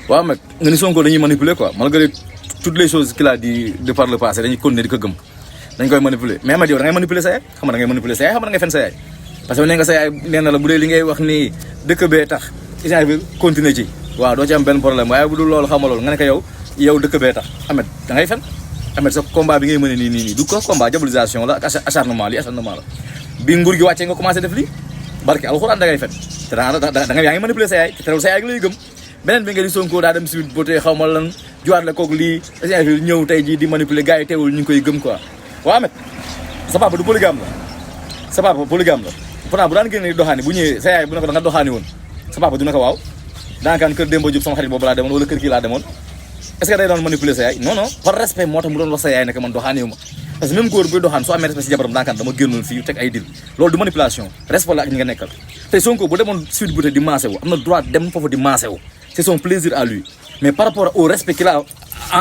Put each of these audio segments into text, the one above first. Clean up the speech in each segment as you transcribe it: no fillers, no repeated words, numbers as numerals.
waaw mec nga ni Sonko dañuy manipuler quoi malgré toutes les choses qu'il a dit de par le passé dañuy continuer di ko gëm dañ koy manipuler mais Ameth yow da ngay manipuler sa yaay xam nga da ngay manipuler sa yaay xam nga da ngay fen sa yaay parce que nee nga sa yaay nee na la bu dee li ngay wax nii dëkk bee tax isaan bi continuer ci waaw doo ci am benn problème waaye bu dul loolu xam nga loolu nga ne ko yow dëkk bee tax Ameth da ngay fen Ameth sa combat bi ngay mën a nii du ko combat diabolisation la ak acharnement li acharnement la bi nguur gi wàccee nga commencé def lii barke alxuraan da ngay fen te da nga yaa ngi manipuler sa yaay te terewul sa yaay lay gëm beneen bi nga di Sonko daa dem suite ba tey xaw ma lan juwaat la koog lii ñëw tey jii di manipuler gars yi teewul ñu ngi koy gëm quoi waaw Ameth sa papa du polygame la sa papa polygame la pourtant bu daan génne doxaani bu ñëwee sa yaay bu ne ko da nga doxaani woon sa papa du ne ko waaw daanaka kër Demba Diop sama xarit boobu laa demoon wala kër kii laa demoon est-ce que day doon manipuler sa yaay non non par respect moo tax mu doon wax sa yaay ne que man doxaani wu ma parce que même góor buy doxaan soo amee respect si jabaram daanaka dama génnoon fii teg ay dil loolu du manipulation respect la ak ñi nga nekkal tey Sonko bu demoon suite bu te di maasé wu am na droit dem foofu di maasé wu c'est son plaisir à lui mais par rapport au respect qu'il a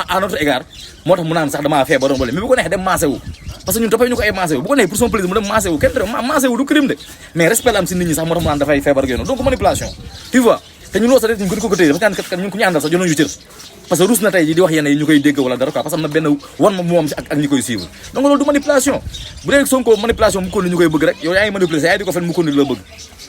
à notre égard moo tax mu naan sax damaa feebaroon wala mais bu ko neexee dem maasé wu parce que ñun toppee ñu ko ay maasé wu bu ko neexee pour son plaisir mu dem maasé wu kenn dara maasé wu du crime de mais respect la am si nit ñi sax moo tax mu naan dafay feebar ak yooyu donc manipulation tu vois te ñun loolu sax def ñu ko tëye dafa kaan kat ñun ku ñu àndal sax jonoon ñu cër parce que ruus na tey ji di wax yenn yi ñu koy dégg wala dara quoi parce que am na benn wan ma moom si ak ñi koy suivre donc loolu du manipulation bu dee Sonko manipulation mu ko ni ñu koy bëgg rek yow yaa ngi manipuler sa yaay di ko fen mu ko ni la bëgg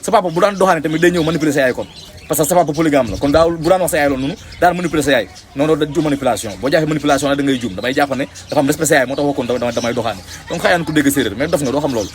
sa papa bu daan doxaane tamit day ñëw manipuler sa yaay kon parce que sa papa polygame la kon daaw bu daan wax sa yaay loolu noonu daan manipuler sa yaay noonu da du manipulation boo jàppee manipulation la da ngay juum damay jàpp ne dafa am respect sa yaay moo tax waxoon damay doxaane donc xëyaan ku dégg séeréer mais dof nga doo xam loolu